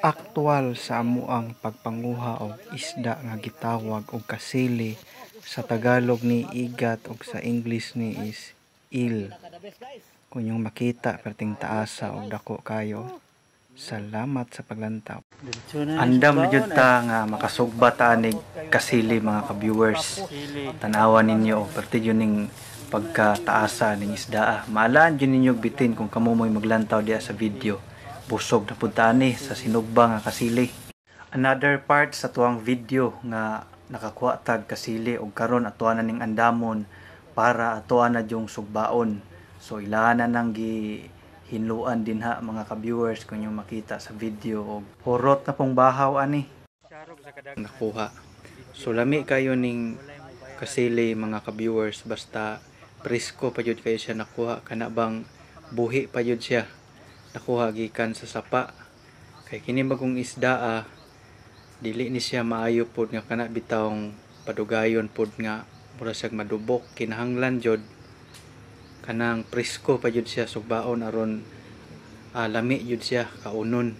Aktual sa amoang pagpanguha og isda nga gitawag og kasili. Sa Tagalog ni igat ug sa English ni is eel. Kung inyong makita, perting taasa og dako kayo. Salamat sa paglantaw. Andam na jud ta nga makasugba ta anig kasili, mga ka-viewers. Tanawa ninyo og perti jud ning pagkataasa ning isdaa. Maalaan jud ninyo og bitin kung kamo mo'y maglantaw diha sa video. Busog na pud ta ani sa sinugba nga kasili. Another part sa tuang video nga nakakuha tag kasili og karon atoa na ning andamon para atoa na yung sugbaon. So ilahan na nang gi hinluan dinha, mga ka-viewers, kung inyong makita sa video og hurot na pong bahaw ani nakuha. So lami kayo ning kasili, mga ka-viewers, basta presko pa jud kayo siya nakuha, kana bang buhi pa jud siya nakuha gikan sa sapa, kay kini bagong isda dili ni siya maayo pod nga kana bitawng padugayon pod nga mura siyag madubok. Kinahanglan jud kanang presko pa jud siya sugbaon aron lami jud siya kaunon.